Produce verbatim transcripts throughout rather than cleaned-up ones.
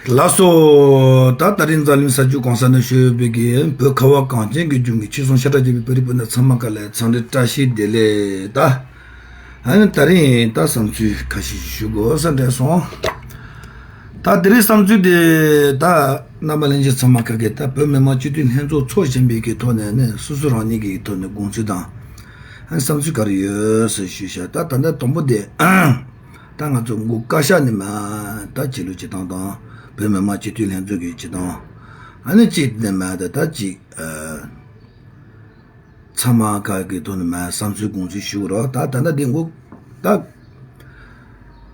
ལགས་སོ། ད་ད་རིང་འཛམ་གླིང་ས་བཅུ་གང་ས་ན་བཞུགས་ཡོད་པའི་གི་བོད་ཁ་བ་གངས་ཅན་གྱི་ལྗོངས་ཀྱི་ཆོལ་གསུམ་ཤ་ཁྲག་གཅིག་པའི་བོད་རིགས་སྤུན་ཟླ་ཚང་མ་ག་ལ་འཚམས་འདྲི་བཀྲ་ཤིས་བདེ་ལེགས་ད། ཨ་ནི་ད་རིང་ད་བསམ་ཚུལ་ཁ་ཤས་ཞུ་དགོས་ས་འདྲ་སོང་། ད་དེ་རིང་བསམ་ཚུལ་དེ་ད་རྣམ་པ་ལྷན་རྒྱས་ཚང་མ་ག་གི་ད་བོད་མི་མང་སྤྱི་འཐུས་ལྷན་ཚོགས་ཚོགས་བཞིན་པའི་གི་ཐོག་ནས་ནི་སོ་སོ་རང་ཉིད་ཀྱི་ཐོག་ནས་དགོངས་ཚུལ་དང་། ཨ་ནི་བསམ་ཚུལ་ག་རེ་ཡོད་ཟེར་ཞུས་ཤག་ད་ད་ལྟ་དང་པོ་དེ། ད་ང་ཚོ་མགོ་བཀའ་ཤག་ནས་མར་ད་བྱེད་ལུགས་བྱེད་སྟངས་དང་བོད་མི་མང་སྤྱི་འཐུས་ལྷན་ཚོགས་ཀྱི་བྱེད་སྟངས། ཨ་ནི་གཅིག་ནས་མར་ད་ད་གཅིག་ཨ། ཚང་མ་ག་གི་ཐོག་ནས་མར་བསམ་ཚུལ་དགོངས་ཚུལ་ཞུ་རོགས། ད་ད་ལྟ་འདི་མགོ་ད་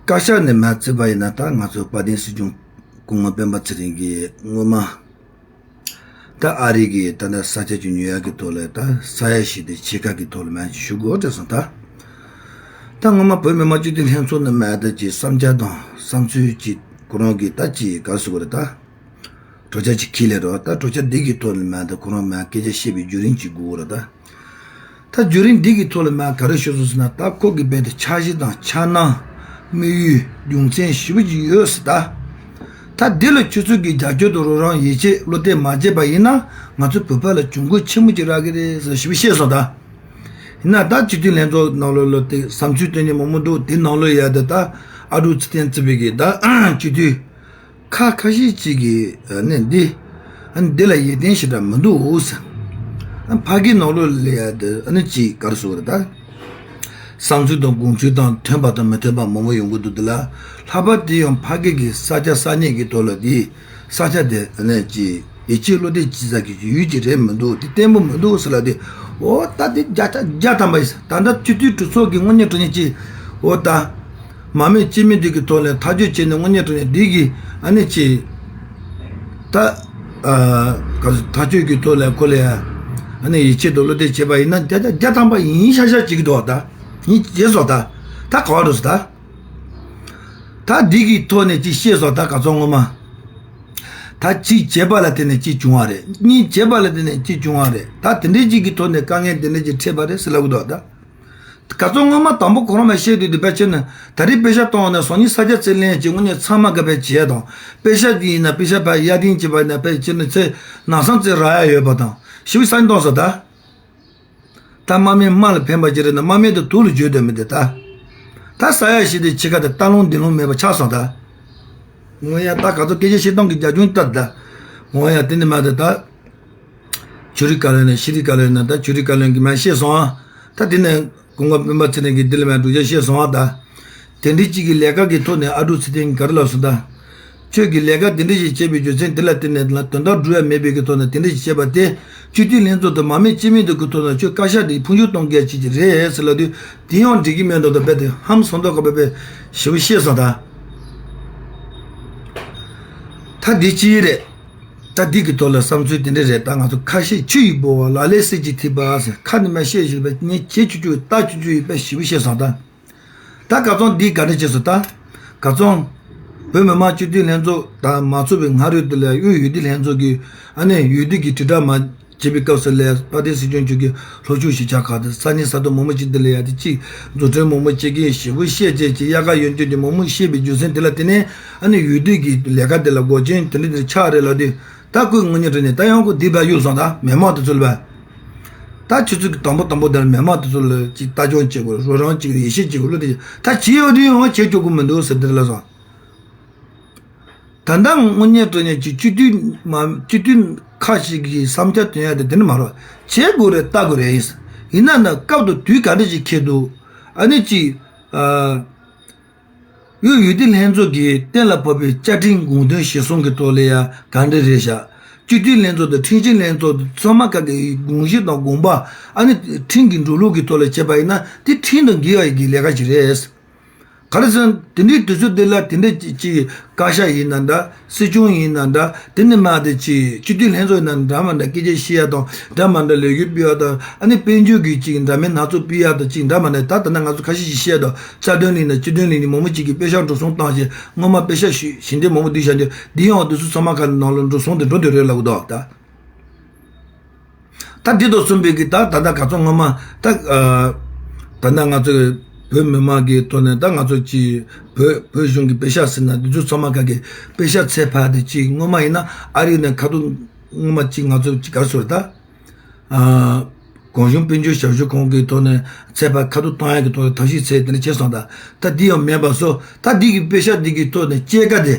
བཀའ་ཤག་ནས་མར་བརྩིས་པ་ཡིན་ན་ད་ང་ཚོ་དཔལ་ལྡན་སྲིད་སྐྱོང་སྐུ་ངོ་སྤེན་པ་ཚེ་རིང་གིས་སྔོན་མ། ད་ཨ་རི་གི་ད་ལྟ་ས་ཆ་ཅིག་ཉོ་ཡག་གི་ཐོག་ལ་ད་ས་ཡ་བཞི་དེ་ཕྱེད་ཀ་གི་ཐོག་ལ་མར་ཞུ་དགོས་དྲན་སོང་ད། ད་སྔོན་མ་བོད་མི་མང་སྤྱི་འཐུས་ལྷན་ཚོགས་ནས་མར་ད་ཅིག་བསམ་འཆར་དང་བསམ་ཚུལ་ཅིག་ཁོ་རང་གི་ད་ཅིག་ག་རེ་ཟེར་དགོས་རེད་ད། གྲོས་འཆར་ཅིག་འཁྱེར་ལེ་རོགས། ད་གྲོས་འཆར་འདི་གི་ཐོག་ལ་མར་ད་ཁོ་རང་མར་སྐད་ཆ་བཤད་པའི་བརྒྱུད་རིམ་ཅིག་དགོས་རེད་ད། ད་བརྒྱུད་རིམ་འདི་གི་ཐོག་ལ་མར་ག་རེ་ཞུ་སོང་ཟེར་ན་ད་ཁོ་གི་རྦད་དེ་འཆར་གཞི་དང་འཆར་སྣང་། དམིགས་ཡུལ་རྒྱུ་མཚན་ཞེ་པོ་ཅིག་ཡོད་ཟེར་ད། ད་འདི་ལ་ཁྱོད་ཚོ་གིས་རྒྱབ་སྐྱོར་དང་རོགས་རམ་ཡིད་ཆེས་བློ་གཏད་མ་བྱས་པ་ཡིན་ན་ང་ཚོ་བོད་པ་ལ་གྱོང་གུད་ཆེན་པོ་ཅིག་རག་གི་རེད་ཟེར་ཞེ་པོ་བཤད་སོང་ད། ཡིན་ན་ད་སྤྱི་འཐུས་ལྷན་ཚོགས་ནང་ལོགས་ལ་དེ་བསམ་ཚུལ་སྟོན་མཁན་མང་པོ་འདུག་དེ་ནང་ལོགས་ཡ་དེ་ད་ཨ་ཀྲུག་ཚེ་བརྟན་གཙོས་པའི་གི་ད་སྤྱི་འཐུས་ཁ་ཁ་ཤས་ཅིག་གིས་ཨ་ནི་འདི་ཨ་ནི་འདི་ལ་ཡིད་བརྟན་ཞེ་དྲག་མི་འདུག་ཟེར། ཨ་ཕ་གི་ནང་ལོགས་ལ་ཡ་དེ་ཨ་ནི་ཅིག་ག་རེ་ཟེར་དགོས་རེད་ད། བསམ་ཚུལ་དང་དགོངས་ཚུལ་དང་མཐུན་པ་དང་མི་མཐུན་པ་མང་པོ་ཡོང་གི་འདུག་འདི་ལ་ལྷག་པར་དེ་ཡང་ཕ་གི་གི་ས་ཆ་ས་གནས་ཀྱི་ཐོག་ལ་དེ། ས་ཆ་དེ་ནས་ཀྱི་ཡིད་ཆེས་བློ་གཏད་བྱེད་ས་ཀྱི་ཡུལ་ཅིག་རེད་མི་འདུག་དེ་བརྟན་པོ་མི་འདུག་ཟེར་ལ་དེ། འོ་ད་དེ་བརྒྱ་ཆ་བརྒྱ་ཐམ་པ་ཡིན་ད་ལྟ་སྤྱི་འཐུས་གྲོས་ཚོགས་ཀྱི་དངུལ་གཉེར་དྲང་གཉེར་ཅིག་འོ་ད། མ་མེད་ཅི་མེད་དེ་གི་ཐོག་ལ་ཐག་གཅོད་བྱས་ནས་དངུལ་གཉེར་དྲང་གཉེར་འདི་གི་ཨ་ནི་ཅི། ད། ཨ། ག་ཐག་གཅོད་ཀྱི་ཐོག་ལ་ཁོ་ལ་ཡ། ཨ་ནི་ཡིད་ཆེས་དང་བློ་གཏད་བྱས་པ་ཡིན་ན་བརྒྱ་ཆ་བརྒྱ་ཐམ་པ་ཡིན་ཤག་ཤག་ཅིག་འདུག་ད། ཡིན་བྱས་སོ་ད། ད་ག་བ་འགྲོ་སོ་ད། ད་འདི་གི་ཐོག་ནས་ཅིག་བཤད་སོང་ད་ག་ཚོད་ངོ་མ། ད་གཅིག་བྱས་པ་ལ་བརྟེན་ནས་གཅིག་བྱུང་བ་རེད། གཉིས་བྱས་པ་ལ་བརྟེན་ནས་གཅིག་བྱུང་བ་རེད། ད་དེ་འདྲའི་གཅིག་གི་ཐོག་ནས་དཀའ་ངལ་དེ་འདྲའི་གཅིག་འཕྲད་པ་རེད་ཟེར་ལབ་གི་འདུག་ད། ག་ཚོད་ངོ་མ་དང་པོ་ཁོ་རང་མ་བཤད་དུས་དེ་པེ་ཆེ་ན་ད་རེས་པེ་ཤ་གཏོང་བ་ན་སང་ཉིན་ས་ཆ་རྩིས་ལེན་གྱི་དངོས་གནས་ཚང་མ་ག་པེ་བྱས་དང་པེ་ཤ་དེ་ཡིན་ན་པེ་ཤ་ཕར་གཡར་དིན་བྱས་པ་ཡིན་ན་པེ་ཆེ་ན་ཚེ་ན་སང་རྩིས་རག་ཡ་ཡོད་པ་དང་ཞིབ་བསམ་གཏོང་ས་ད། ད་དམག་མི་དམག་ལ་ཕན་པ་ཅིག་རེད་ན་དམག་མི་དེ་དུག་ལ་བརྗོད་འདོད་མི་འདུག་ད། ད་ས་ཡ་བཞི་དེ་ཕྱི་ཁ་དེ་སྟ་ལོང་ལྡིང་ལོང་མེད་པ་ཆགས་སོང་ད། ངོ་ཡ་ད་ག་ཚོད་སྐད་ཆ་བཤད་སྟངས་ཀྱི་རྒྱབ་ལྗོངས་ལྟར་ད། ངོ་ཡ་དེ་འདི་མ་དེ་ད། ཆོས་རིག་བཀའ་བློན་ནས་ཤེས་རིག་བཀའ་བློན་ན་ད་ཆོས་རིག་བཀའ་བློན་གྱིས་མ་བཤད་སོང་ཨ། ད་དེ་ནས་སྐུ་ངོ་སྤེན་པ་ཚེ་རིང་གིས་འདི་ལ་མ་སྒྲུབ་བྱ་བཤད་སོང་ཨ་ད། དེ་འདྲའི་གཅིག་གི་ལས་ཀ་གི་ཐོག་ནས་ཨ་འབྲུག་ཚེ་བརྟན་གྱིས་ག་རེ་ལབ་སོང་ད། ཁྱོད་ཀྱིས་ལས་ཀ་དེ་འདྲ་ཞིག་བྱས་པའི་རྒྱུ་མཚན་དེ་ལ་བརྟེན་ནས་ལ་དོན་དག་སྒྲུབ་ཡ་མེད་པའི་གི་ཐོག་ནས་དེ་འདྲ་ཞིག་བྱས་པ་དེ། སྤྱི་འཐུས་ལྷན་ཚོགས་དང་མ་མི་སྤྱི་མི་དེ་གི་ཐོག་ནས་ཁྱོད་བཀའ་ཤག་དེ་ཕུང་ཤུ་གཏོང་མཁན་ཅིག་རེད་ཟེར་ལབ་དུས་དེ་ཡང་འགྲིག་གི་མེད་འདུག་ད་རྦད་དེ་ཧམ་སོང་མདོག་ཁ་པོ་དཔེ་ཞེ་པོ་བཤད་སོང་ད། ད་འདི་ཅི་རེད། ད་འདི་གི་ཐོག་ལ་བསམ་ཚུལ་དེ་འདྲ་རེད། ད་ང་ཚོ་ཁ་ཤས་ཆུ་ཡི་ལྦུ་བ་ལག་ལེན་གསེར་གྱི་ཐིགས་པ་ཟེར་ཁ་ནས་མ་བཤད་ཞིག་པས་ངས་བྱེད་ཆུ་ཆུ་ལྟ་ཆུ་ཆུ་ཡི་པས་ཞེ་པོ་བཤད་སོང་ད། ད་ག་ཚོད་འདི་ག་འདྲ་བྱས་སོང་ད། ག་ཚོད། བོད་མི་མང་སྤྱི་འཐུས་ལྷན་ཚོགས་དང་མ་ཚོགས་པའི་སྔ་རོལ་དུ་ལ་དབུས་འོས་བསྡུ་ལྷན་ཚོགས་ཀྱི་ཨ་ནེ་འོས་བསྡུ་གི་དྲིལ་བསྒྲགས་མ་བྱེད་པའི་སྐབས་སུ་ལས་དཔལ་ལྡན་སྲིད་སྐྱོང་མཆོག་གིས་ལྷོ་ཕྱོགས་གཞིས་ཆགས་ཁག་དང་ས་གནས་ས་ཐོག་མང་པོ་ཅིག་འདི་ལ་ཡ་དེ་གཅིག་འཛུགས་སྐྲུན་མང་པོ་བྱེད་མཁན་ཞེ་པོ་བཤད་བྱས་ཀྱི་དབྱར་ཁ་ཡོན་ཅན་གྱི་མང་པོ་བཤད་པའི་རྒྱུ་མཚན་དེ་ལ་བརྟེན་ནས་ཨ་ནི་འོས་བསྡུ་གི་ལས་ཀ་དེ་ལ་འགོག་རྐྱེན་དེ་འདྲ་དེ་ཆགས་རེད་ལབ་དུས་ད་ཁོས་དངོས་གནས་དྲང་གནས་ད་ཡང་ཁོ་འདི་བས་གཡུག་སོང་ད་མི་མང་དེ་ཚོ་ལ་བས། ད་ཆུ་ཚོད་ཀྱི་དང་པོ་དང་པོ་དེར་མི་མང་དེ་ཚོ་ལ་ཅིག་ལྟ་སྐྱོང་བྱེད་དགོས་རོགས་རམ་བྱེད་དགོས་ཡིད་ཆེས་བྱེད་དགོས་བློ་དེ་ད་བྱེད་ཡོད་དུས་ཡང་བྱེད་ཆོག་གི་མི་འདུག་ཟེར་དེ་ལ་སོང་། ད་ལྟ་དངོས་གནས་དྲང་གནས་ཀྱི་སྤྱི་འཐུས་མ་སྤྱི་འཐུས་ཁ་ཞིག་གི་བསམ་འཆར་བཏོན་ཡ་དེ་དེ་ནི་མ་རེད། བྱེད་དགོས་རེད་ལྟ་དགོས་རེད་ཡིན། ཡིན་ན་ན་སྐབས་དང་དུས་ག་འདྲ་ཞིག་འཁེལ་འདུག་ཨ་ནི་ཅིག་ཨ། དབུས་འོས་བསྡུ་ལྷན་ཚོགས་ཀྱིས་གཏན་ལ་ཕབ་པའི་བཅའ་ཁྲིམས་དགོངས་དོན་གཞིར་བཟུང་གི་ཐོག་ལ་ཡ་ག་འདྲ་རེད་ཤག་སྤྱི་འཐུས་ལྷན་ཚོགས་དང་ཁྲིམས་ཞིབ་ལྷན་ཚོགས་དང་ཚང་མ་ག་གི་དགོངས་གཞི་དང་དགོངས་པ་ཨ་ནི་ཁྲིམས་ཀྱི་འགྲོ་ལུགས་ཀྱི་ཐོག་ལ་བྱས་པ་ཡིན་ན་དེ་ཁྲིམས་དང་འགལ་བ་ཡི་གི་ལས་ཀ་ཞིག་རེད། ག་རེ་ཟེར་ན་དེ་འདྲའི་དུས་ཚོད་འདི་ལ་དེ་འདྲ་ཅིག་ཅིག་བཀའ་ཤག་ཡིན་ན་འདྲ། སྲིད་སྐྱོང་ཡིན་ན་འདྲ། དེ་ནི་མ་དེ་ཅིག་སྤྱི་འཐུས་ལྷན་ཚོགས་ཡིན་ན་འདྲ་མ་འདྲ་སྐད་ཆ་བཤད་ཡ་དང་འདྲ་མ་འདྲ་ལས་འགུལ་སྤེལ་ཡ་དང་ཨ་ནི་དཔལ་འབྱོར་གྱི་ཅིག་འདྲ་མིན་སྣ་ཚོགས་སྤེལ་ཡ་དང་ཅིག་འདྲ་མ་འདྲ་ད་ད་ནི་ང་ཚོ་ཁ་ཤས་ཤིག་བཤད་ཡ་དང་རྩ་དོན་ལས་ན་སྤྱི་དོན་ལས་ནི་མང་མོ་ཅིག་གིས་དཔེ་ཤག་འགྲོ་སོང་བཏང་ཞེས་སྔོན་མ་དཔེ་ཤག་ཞུས་ཞིང་དེ་མང་མོ་བསྡུས་བཞག་འདི་འདི་ཡང་དུས་ཚོད་ཚང་མ་ཁ་ནང་ལ་འགྲོ་སོང་དེ་འགྲོ་འདོད་རེད་ལབ་གི་འདུག་ད། ད་འདི་དང་གསུམ་པའི་གི་ད་ད་ལྟ་ག་ཚོད་སྔོན་མ་ད་ད་ལྟ་ང་ཚོས་ བོད་མི་མང་གི་ཐོག་ནས་ད་ང་ཚོ་ཅིག་བོད་བོད་གཞུང་གི་པེ་ཤག་ཟེར་ན་འདི་ཚོ་ཚང་མ་ག་གི་པེ་ཤག་ཚད་འཕར་དེ་ཅིག་སྔོན་མ་ཡིན་ན་ཨ་རི་ནས་ཁ་ཐུག་སྔོན་མ་ཅིག་ང་ཚོ་ཅིག་ག་རེ་ཟེར་ད། ཨ། གོང་གཞུང་དཔལ་འབྱོར་ཞབས་ཞུ་ཁང་གི་ཐོག་ནས་ཚད་འཕར་ཁ་ཐུག་གཏོང་ཡག་གི་ཐོག་ནས་ཐབས་ཤེས་ཚད་དེ་འདྲ་བྱས་སོང་ད། ད་འདི་ཡང་མེད་པ་བཟོ་ད་འདི་གི་པེ་ཤག་འདི་གི་ཐོག་ནས་སྐྱེད་ཀ་དེ།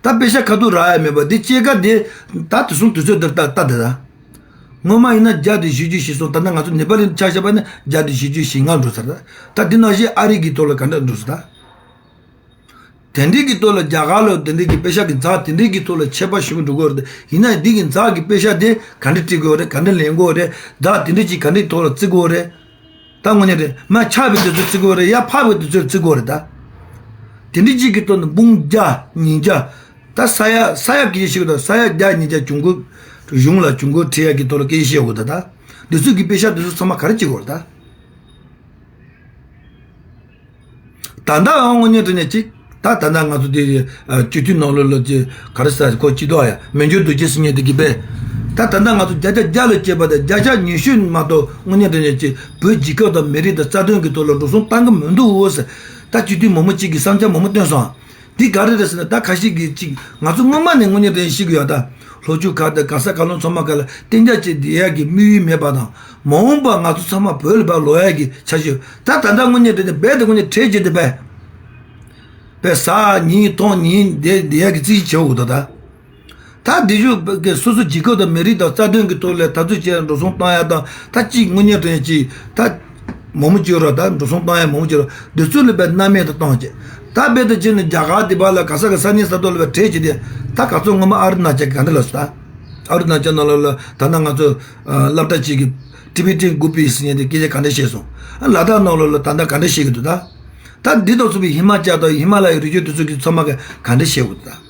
ད་པེ་ཤག་ཁ་ཐུག་རག་ཡ་མེད་པ་འདི་སྐྱེད་ཀ་དེ་ད་དེ་སོང་དུས་ཚོད་འདིར་ད་ལྟ་དེ་ད། སྔོན་མ་ཡིན་ན་བརྒྱ་དང་བཞི་བཅུ་ཞིག་སོང་ད་ལྟ་ང་ཚོ་ནེ་པ་ལི་ཆ་བཞག་པ་ནི་བརྒྱ་དང་བཞི་བཅུ་ཞིག་ལྔ་འགྲོ་ཚར་ད། ད་འདི་ནང་བཞིན་ཨ་རི་གི་ཐོག་ལ་ག་འདྲ་འགྲོ་ཚར་ད། དེ་འདྲའི་གི་ཐོག་ལ་རྒྱ་གར་ལ་དེ་འདྲའི་གི་པེ་ཤག་གི་འཛག་དེ་འདྲའི་གི་ཐོག་ལ་ཆད་པ་ཞུ་གི་འགྲོ་གི་ཡོད་རེད། ཡིན་ན་འདི་གི་འཛག་གི་པེ་ཤག་དེ་ག་འདྲ་སྤྲད་དགོས་རེད། ག་འདྲ་ལེན་དགོས་རེད། འཛག་དེ་འདྲ་ཅིག་ག་འདྲའི་ཐོག་ལ་བརྩི་དགོས་རེད། ད་དངོས་གནས་རེད། མར་ཆག་པའི་དུས་ཚོད་བརྩི་དགོས་རེད། ཡར་འཕར་བའི་དུས་ཚོད་བརྩི་དགོས་རེད་ད། དེ་འདྲ་ཅིག་གི་ཐོག་ནས་འབུམ་བརྒྱ་ཉིས་བརྒྱ། ད་ས་ཡ་ས་ཡ་སྐད་ཆ་བཤད་གི་འདུག་ས་ཡ་བརྒྱ་ཉིས་བརྒྱ་གྱོང་གུན་གཞུང་ལ་གྱོང་གུན་འཕྲད་ཡག་གི་ཐོག་ལ་སྐད་ཆ་བཤད་དགོས་ད་ད། འདི་ཚོ་གི་པེ་ཤག་འདི་ཚོ་ཚང་མ་ག་རེ་བྱེད་དགོས་རེད་ད། ད་ལྟ་འང་དངོས་གནས་དྲང་གནས་ཅིག་ད་ད་ལྟ་ང་ཚོ་དེ་སྤྱི་འཐུས་ནང་ལོགས་ལ་ཅིག་ག་རེ་ཟེར་ཁོ་སྤྱི་ཐོག་ཡ་མི་འགྱུར་རྡོ་རྗེ་ཟེར་མཁན་དེ་གིས་པས། ད་ད་ལྟ་ང་ཚོ་བརྒྱ་ཆ་བརྒྱ་ལ་བཅད་པ་དང་བརྒྱ་ཆ་ཉི་ཤུ་མ་གཏོགས་དངོས་གནས་དྲང་གནས་ཅིག་བོད་རྒྱལ་ཁབ་དང་མི་རིགས་དང་རྩ་དོན་གྱི་ཐོག་ལ་འགྲོ་སོང་བཏང་གི་མི་འདུག་ཟེར། ད་སྤྱི་འཐུས་མང་པོ་ཅིག་གིས་བསམ་འཆར་མང་པོ་བཏོན་སོང་། འདི་ག་རེ་རེད་ཟེར་ན་ད་ཁ་ཤས་ཀྱིས་ཅིག་ང་ཚོ་སྔོན་མ་ནས་དངོས་གནས་དྲང་གནས་ཤེས་ཀྱི་ཡོད་ད། ལྷོ་ཕྱོགས་ཁག་དང་ག་ས་ག་ལུང་ཚང་མ་ག་ལ་གཏན་འཇགས་ཅིག་བསྡད་ཡག་གི་དམིགས་ཡུལ་མེད་པ་དང་། མ་འོངས་པ་ང་ཚོ་ཚང་མ་བོད་ལ་ཕར་ལོག་ཡག་གི་འཆར་གཞི་ད་ད་ལྟ་དངོས་གནས་དྲང་གནས་རྦད་དེ་དངོས་གནས་ཁྲལ་བྱེད་དེ་པས། པས་ཟ་ཉིན་གཏོང་ཉིན་བསྡད་བསྡད་ཡག་གི་རྩིས་བྱེད་འོ་ད་ད། ད་འདི་ཞུ་གི་སོ་སོ་རྒྱལ་ཁབ་དང་མི་རིགས་དང་རྩ་དོན་གྱི་ཐོག་ལ་འཐབ་རྩོད་བྱས་འགྲོ་སོང་བཏང་ཡག་དང་ད་ཅིག་དངོས་གནས་དྲང་གནས་ཅིག་ད་མང་པོ་བྱོས་རོགས་ད་འགྲོ་སོང་བཏང་ཡག་མང་པོ་བྱོས་རོགས་འདི་ཚོ་ལ་པས་སྣང་མེད་དུ་བཏང་བྱས། ད་རྦད་དེ་བྱས་ནས་རྒྱ་གར་དེ་བར་ལ་ག་ས་ག་ས་གནས་ས་ཐོག་ལ་པས་ཁྲལ་བྱེད་དེ་ད་ག་ཚོད་སྔོན་མ་ཨ་རུ་ན་ཅལ་ག་འདྲ་ལབ་སོང་ད། ཨ་རུ་ན་ཅལ་ནང་ལོགས་ལ་ད་ལྟ་ང་ཚོ་སློབ་གྲྭ་གཅིག་གི་ཊི་བེ་ཊན་གུ་པི་ཟེར་མཁན་དེ་སྐད་ཆ་ག་འདྲ་བཤད་སོང་། ལ་དྭགས་ནང་ལོགས་ལ་ད་ལྟ་ག་འདྲ་བཤད་ཀྱི་འདུག་ད། ད་འདི་དང་མཚུངས་པའི་ཧི་མ་ཅལ་དང་ཧི་མ་ལ་ཡའི་རི་རྒྱུད་དེ་ཚོ་གི་ཚང་མ་ག་ག་འདྲ་བཤད་དགོས་འདུག་ད།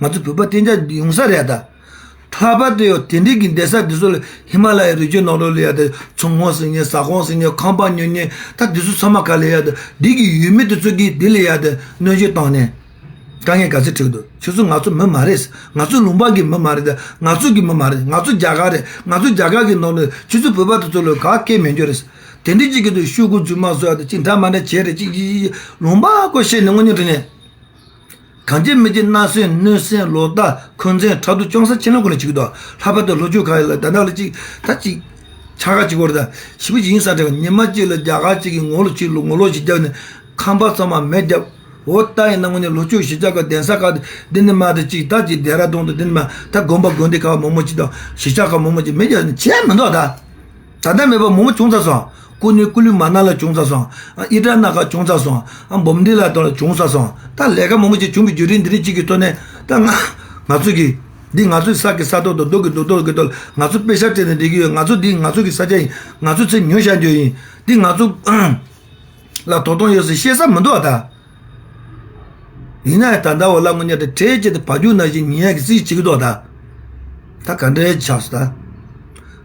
ང་ཚོ་བོད་པ་གཏན་འཇགས་ཡོང་ས་རེད་ད། ལྷག་པར་དུ་ཡང་དེ་འདྲའི་གི་གདན་ས་འདི་ཚོ་ལ་ཧི་མ་ལ་ཡའི་རི་རྒྱུད་ནང་ལོགས་ལ་ཡ་དེ་ཚོང་ཁང་ཟིན་ཉེ་ཟ་ཁང་ཟིན་ཉེ་ཁང་པ་ཉོ་ཉེ་ད་འདི་ཚོ་ཚང་མ་ག་ལ་ཡ་དེ་འདི་གི་ཡུལ་མི་དེ་ཚོ་གིས་འདི་ལ་ཡ་དེ་གནོན་ཤུགས་བཏང་ནས་དཀའ་ངལ་ག་ཚོད་འཕྲད་ཀྱི་འདུག་ཁྱོད་ཚོ་ང་ཚོ་མི་མ་རེད། ང་ཚོ་ལུང་པ་གི་མི་མ་རེད་ད། ང་ཚོ་གི་མི་མ་རེད། ང་ཚོ་རྒྱ་གར་རེད། ང་ཚོ་རྒྱ་གར་གི་ནང་ལ་ཁྱོད་ཚོ་བོད་པ་དེ་ཚོ་ལ་ག་སྐད་མི་འཇོག་རེད། དེ་འདྲའི་གཅིག་གི་དུ་ཤོག་གུ་རྫུན་མ་བཟོ་ཡ་དེ་གཅིག་འདྲ་མ་འདྲ་བྱས་རེད་གཅིག་གིས་ལུང་པ་ཀོ་བཤད་ནས་དངོས་གནས་དྲང་གནས། གང་ཅི་མི་ཅི་སྣ་སོན་གནོད་སེམས་ལོག་ལྟ་འཁོན་འཛིན་ཕྲག་དོག་ཅུང་ཟད་ཕྱི་ལོགས་ཀུན་ལ་བྱེད་ཀྱི་འདུག་ལྷག་པར་དུ་ལྷོ་ཕྱོགས་ཁག་ལ་ད་ནང་ལ་ཅིག་ད་ཅིག་ཆག་ག་ཅིག་བོར་ད་ཞིབ་པོ་ཅིག་ཡིན་ས་འདྲ་བ་ཉི་མ་གཅིག་ལ་རྒྱ་གར་ཅིག་གི་ངོ་ལོག་ཅིག་ལ་ངོ་ལོག་ཞིག་བརྒྱབ་ནས་ཁང་པ་ཚང་མ་མེ་བརྒྱབ། འོ་ད་ཡིན་ན་དངོས་གནས་ལྷོ་ཕྱོགས་གཞིས་ཆགས་ཁག་གདན་ས་ཁག་འདི་ནས་མ་ད་ཅིག་ད་ཅིག་ལྡེ་ར་ལྡུན་དུ་འདི་ནས་མ་ད་དགོན་པ་དགོན་སྡེ་ཁག་མང་མོ་ཅིག་དང་གཞིས་ཆགས་ཁག་མང་མོ་ཅིག་མེ་བརྒྱབ་ནས་བྱས་མི་འདུག་ད། ད་ལྟ་མེད་པ་མང་པོ་བྱུང་ཚར་སོང་། ཀུ་ནུ་ཀུ་ལུ་མ་ན་ལ་བྱུང་ཚར་སོང་། ཨ་ཨི་ཏྲ་ན་ཁ་བྱུང་ཚར་སོང་། ཨ་འབུམ་སྡེ་ལ་དོ་ལ་བྱུང་ཚར་སོང་། ད་ལས་ཀ་མང་པོ་ཅིག་བྱུང་བའི་བརྒྱུད་རིམ་འདི་རིགས་གཅིག་གི་ཐོག་ནས་ད་ང་ང་ཚོ་གི་འདི་ང་ཚོའི་ས་གི་ས་ཐོག་ཏུ་རྡོ་གི་རྡོ་ཐོག་གི་ཐོག་ལ་ང་ཚོ་པེ་ཤག་སྤྲད་ནས་འགྲིག་གི་ཡོད། ང་ཚོ་འདི་ང་ཚོ་གི་ས་ཆ་ཡིན། ང་ཚོ་ཚེ་ཉོ་བཞག་རྒྱུ་ཡིན། འདི་ང་ཚོ་ལ་དོ་དམ་ཡོད་ཟེར་བཤད་ས་མི་འདུག་ཨ་ད། ཡིན་ན་ཡང་ད་ལྟ་འོ་ལ་དངོས་གནས་དྲང་གནས་ཁྲལ་བྱས་ཏེ་བ་རྒྱུག་ནང་བཞིན་ཉན་ཡག་གི་རྩིས་བྱེད་ཀྱི་འདུག་ད། ད་ག་འདྲའི་ཆགས་སོང་ད།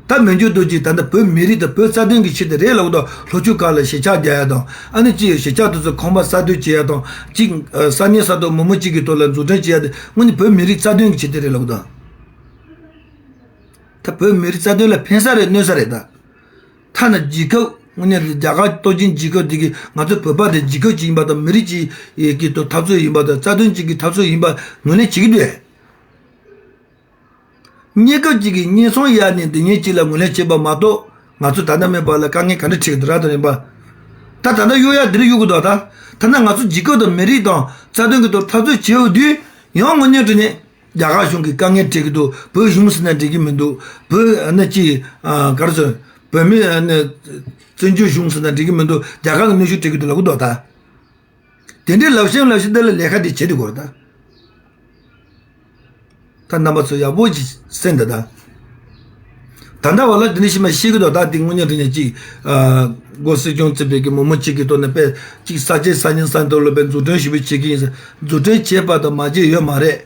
ད་མི་འགྱུར་རྡོ་རྗེ་ད་ལྟ་བོད་མི་རིགས་དང་བོད་རྩ་དོན་གྱི་ཆེད་དུ་རེད་ལབ་ཀྱི་འདུག་ལྷོ་ཕྱོགས་ཁག་ལ་གཞིས་ཆགས་རྒྱག་ཡ་དང་ཨ་ནི་གཅིག་གཞིས་ཆགས་དེ་ཚོ་ཁང་པ་གསར་གཏོད་བྱེད་ཡ་དང་གཅིག་ས་གནས་ས་ཐོག་མི་མང་གཅིག་གི་ཐོག་ལ་འཛུགས་སྐྲུན་བྱེད་ཡ་དེ་དངོས་གནས་བོད་མི་རིགས་རྩ་དོན་གྱི་ཆེད་དུ་རེད་ལབ་ཀྱི་འདུག་ད་བོད་མི་རིགས་རྩ་དོན་ལ་ཕན་ས་རེད་གནོད་ས་རེད་ད། ཐ་ན་རྒྱལ་ཁབ་དངོས་གནས་རྒྱ་གར་གཏོར་སྐྱོན་རྒྱལ་ཁབ་དེ་གི་ང་ཚོ་བོད་པ་དེ་རྒྱལ་ཁབ་ཅིག་ཡིན་པ་དང་མི་རིགས་ཅིག་གི་ཐོག་འཐབ་རྩོད་ཡིན་པ་དང་རྩ་དོན་ཅིག་གི་འཐབ་རྩོད་ཡིན་པ་ངོས་ལེན་བྱེད་ཀྱི་འདུག་གནས་སྐབས་ཅིག་གི་གཉེན་སྲུང་ཡག་ནས་འདི་ཉིད་ཅིག་ལ་ངོས་ལེན་བྱེད་པ་མ་གཏོགས་ང་ཚོ་ད་ལྟ་མེད་པ་ལ་དཀའ་ངལ་ག་འདྲ་འཕྲད་ཀྱི་འདུག་ར་དང་རིམ་པ། ད་ད་ལྟ་གཡུག་ཡག་འདི་རུ་གཡུག་གི་འདུག་ད་ཐ་ན་ང་ཚོ་རྒྱལ་ཁབ་དང་མི་རིགས་དང་རྩ་དོན་གྱི་ཐོག་འཐབ་རྩོད་བྱེད་འོས་དུས་ཡང་དངོས་གནས་དྲང་གནས། རྒྱ་གར་གཞུང་གིས་དཀའ་ངལ་འཕྲད་ཀྱི་འདུག་བོད་གཞུང་ཟེར་ན་འགྲིག་གི་མི་འདུག་བོད་ཨ་ནི་ཅི་ཨ་ག་རེ་ཟེར་བོད་མི་ཨ་ནི་བཙན་བྱོལ་གཞུང་ཟེར་ན་འགྲིག་གི་མི་འདུག་རྒྱ་གར་གྱི་གནོན་ཤུགས་འཕྲད་ཀྱི་འདུག་ལབ་ཀྱི་འདུག་ད། དེ་འདྲའི་ལབ་བཞིན་ལབ་བཞིན་དེ་ལ་ལས་ཀ་དེ་བྱེད་དུས་གོ་ད། ད་རྣམ་པ་ཚོ་ཡག་པོ་ཅིག་གསན་དང་ད། ད་ལྟ་བ་ལ་དེ་འདྲ་ཞིག་མ་ཤེས་ཀྱི་འདུག་ད་དེ་དངོས་གནས་དྲང་གནས་ཅིག་ཨ་སྒོ་སྲིད་སྐྱོང་བརྩིས་པའི་གི་མི་མང་གཅིག་གི་ཐོག་ནས་དཔེ་ཅིག་ས་ཆའི་ས་གནས་ས་ཐོག་ལ་དཔེ་འཛུགས་སྐྲུན་ཞུ་བའི་བྱེད་ཀྱི་ཡིན་ཟེར་འཛུགས་སྐྲུན་བྱས་པ་དང་མ་བྱས་ཡོད་མ་རེད།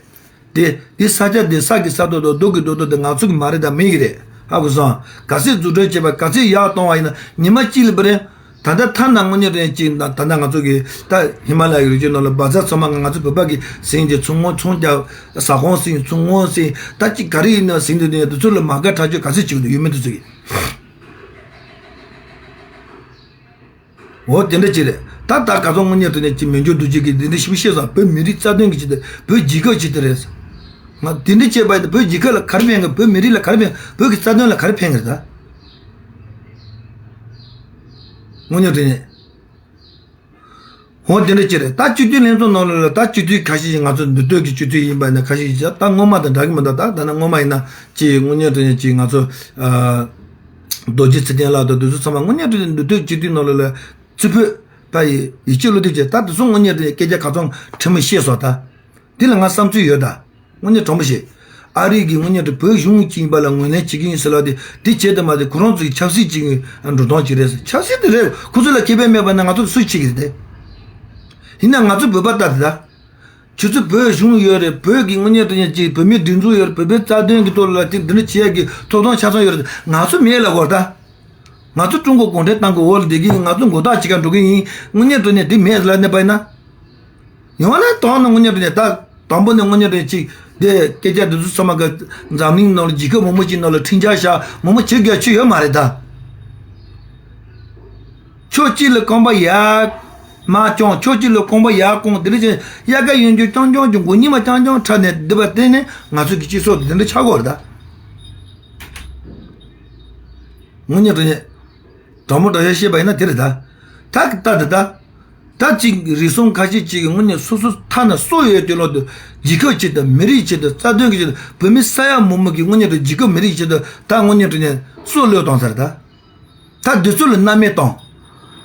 དེ་དེ་ས་ཆ་དེ་ས་གི་ས་ཐོག་དང་རྡོ་གི་རྡོ་ཐོག་དེ་ང་ཚོ་གི་མ་རེད་ད་མི་གི་རེད། ཧ་གོ་སོང་། ག་ཚོད་འཛུགས་སྐྲུན་བྱས་པ་ག་ཚོད་ཡར་གཏོང་བ་ཡིན་ན་ཉི་མ་གཅིག་ལ་བ་རེད། ད་ལྟ་ཐ་ན་དངོས་གནས་དྲང་གཅིག་ད་ད་ལྟ་ང་ཚོ་གི་ད་ཧི་མ་ལ་ཡའི་རི་རྒྱུད་ནང་ལ་བ་ཛ་ཚང་མ་ང་ཚོ་བོད་པ་གི་ཟིན་གྱི་ཚོང་ངོ་ཚོང་རྒྱག་ཟ་ཁང་ཟིན་ཚོང་ངོ་ཟིན་ད་ཅིག་ག་རེ་ཡིན་ན་ཟིན་དུ་དེ་དེ་ཚོ་ལ་མ་དགའ་ཁྲག་སྦྱོར་ག་ཚོད་བྱེད་ཀྱི་འདུག་ཡུལ་མི་དེ་ཚོ་གི། འོ་དེ་འདྲ་ཅིག་རེད། ད་ད་ག་ཚོད་དངོས་གནས་དྲང་གནས་ཀྱི་མི་འགྱུར་རྡོ་རྗེ་གིས་དེ་འདྲ་ཞིབ་བཤད་སོང་། བོད་མི་རིགས་རྩ་དོན་གྱི་ཆེད་དུ། བོད་རྒྱལ་ཁབ་ཆེད་དུ་རེད། ང་དེ་འདྲ་བྱས་པ་ཡིན་ན་བོད་རྒྱལ་ཁབ་ལ་ག་རེ་ཕན་གི། བོད་མི་རིགས་ལ་ག་རེ་ཕན། བོད་ཀྱི་རྩ་དོན་ལ་ག་རེ་ཕན་གི་རེད་ད། དངོས་གནས་དྲང་གནས། འོ་དེ་འདྲ་ཅིག་རེད། ད་སྤྱི་འཐུས་ལྷན་ཚོགས་ནང་ལོགས་ལ་ད་སྤྱི་འཐུས་ཁ་ཤས་ཤིག་ང་ཚོ་མདུན་སྐྱོད་ཀྱི་སྤྱི་འཐུས་ཡིན་པ་ཡིན་ན། ཁ་ཤས་ཤིག་ད་སྔོན་མ་དང་འདྲ་གི་མི་འདུག་ད་ད་ནི་སྔོན་མ་ཡིན་ན་ཅིག་དངོས་གནས་དྲང་གནས་ཅིག་ང་ཚོ་ཨ་རྡོ་རྗེ་ཚེ་བརྟན་ལགས་དང་དེ་ཚོ་ཚང་མ་དངོས་གནས་དྲང་གནས་མདུན་སྐྱོད་སྤྱི་འཐུས་ནང་ལོགས་ལ་རྩེ་ཕུད་ད་ཡི་ཡིད་ཆེས་བློ་གཏད་བྱས། ད་དེ་ཚོ་དངོས་གནས་དྲང་གནས་སྐད་ཆ་ག་ཚོད་ཕྲན་བུ་བཤད་སོང་། ད་དེ་ལ་ང་བསམ་ཚུལ་ཡོད་ད། དངོས་གནས་དྲང་པོ་བཤད། ཨ་རི་གིས་དངོས་གནས་དྲང་བོད་གཞུང་གཅིག་ཡིན་པ་ལ་ངོས་ལེན་བྱེད་ཀྱི་ཡིན་ཟེར་ལབ་དེ། དེ་བྱས་དུ་མ་དེ་ཁོ་རང་ཚོ་གི་ཆབ་སྲིད་ཅིག་གི་འགྲོ་སྟངས་ཅིག་རེད། ཆབ་སྲིད་དེ་རེད། ཁོ་ཚོ་ལ་ཁེ་ཕན་མེད་པ་ན་ང་ཚོ་སུས་བྱེད་ཀྱི་རེད་དེ། ཡིན་ན་ང་ཚོ་བོད་པ་ལྟ་དེ་ད། ཁྱོད་ཚོ་བོད་གཞུང་ཡོད་རེད། བོད་ཀྱི་དངོས་གནས་དྲང་གནས་ཅིག་བོད་མིའི་སྒྲིག་འཛུགས་ཡོད་རེད། བོད་པའི་རྩ་དོན་གྱི་ཐོག་ལ་དེ་འདི་འདྲ་བྱེད་ཡག་གི་ཐོབ་ཐང་ཆ་ཚང་ཡོད་རེད། ང་ཚོ་མེད་ལབ་དགོས་རེད་ད། ང་ཚོ་ཀྲུང་གོ་གུང་ཁྲན་ཏང་གི་འོག་ལ་བསྡད་ཀྱི་ཡིན། ང་ཚོ་མགོ་ཐག་གཅིག་ཁར་འགྲོ་གི་ཡིན། དངོས་གནས་དྲང་གནས་དེ་མེད་ལབ་ནས་པ་ཡིན་ན། ཡང་ན་དང་ནི་དངོས་གནས་དྲང་གནས་ད་དང་པོ་ནས་དངོས་གནས་དྲང་གནས་ཅིག་དེ་སྐད་ཆ་འདི་ཚོ་ཚང་མ་གི་འཛམ་གླིང་ནང་ལ་རྒྱལ་ཁབ་མང་པོ་ཅིག་ནང་ལ་འཕྲིན་བཅར་བཞག་མང་པོ་བྱེད་དགོས་ཆོ་ཡོད་མ་རེད་ད། ཕྱོགས་གཅིག་ལ་རྐང་པ་ཡར་མར་རྐྱོང་། ཕྱོགས་གཅིག་ལ་རྐང་པ་ཡར་རྐྱོང་། དེ་འདྲ་བྱས་དབྱར་ཁ་གཡོན་སྐྱོད་རྐྱང་རྐྱང་གི་མགོ་གཉིས་མ་རྐྱང་རྐྱང་ཁྲ་ནས་བསྡད་པ་དེ་ནི་ང་ཚོ་གི་སྤྱི་ཚོགས་དེ་འདྲ་ཆགས་ཀྱི་ཡོད་རེད་ད། དངོས་གནས་དྲང་གནས། དྲང་མོ་དྲང་བཞག་བཤད་པ་ཡིན་ན་དེ་རེད་ད། ད་ལྟ་དེ་ད། ད་ཅིག་རེ་ཟུང་ཁ་ཤས་ཅིག་གིས་དངོས་གནས་སོ་སོ་ཐ་ན་སྲོག་ཡོད་དུས་ལོག་ཏུ་རྒྱལ་ཁབ་ཆེད་དུ། མི་རིགས་ཆེད་དུ། རྩ་དོན་གྱི་ཆེད་དུ། བོད་མི་ས་ཡ་མང་པོ་གི་དངོས་གནས་དྲང་རྒྱལ་ཁབ་མི་རིགས་ཆེད་དུ་ད་དངོས་གནས་དྲང་གནས་སྲོག་བློས་བཏང་ས་རེད་ད། ད་འདི་ཚོ་ལ་སྣང་མེད་བཏང་།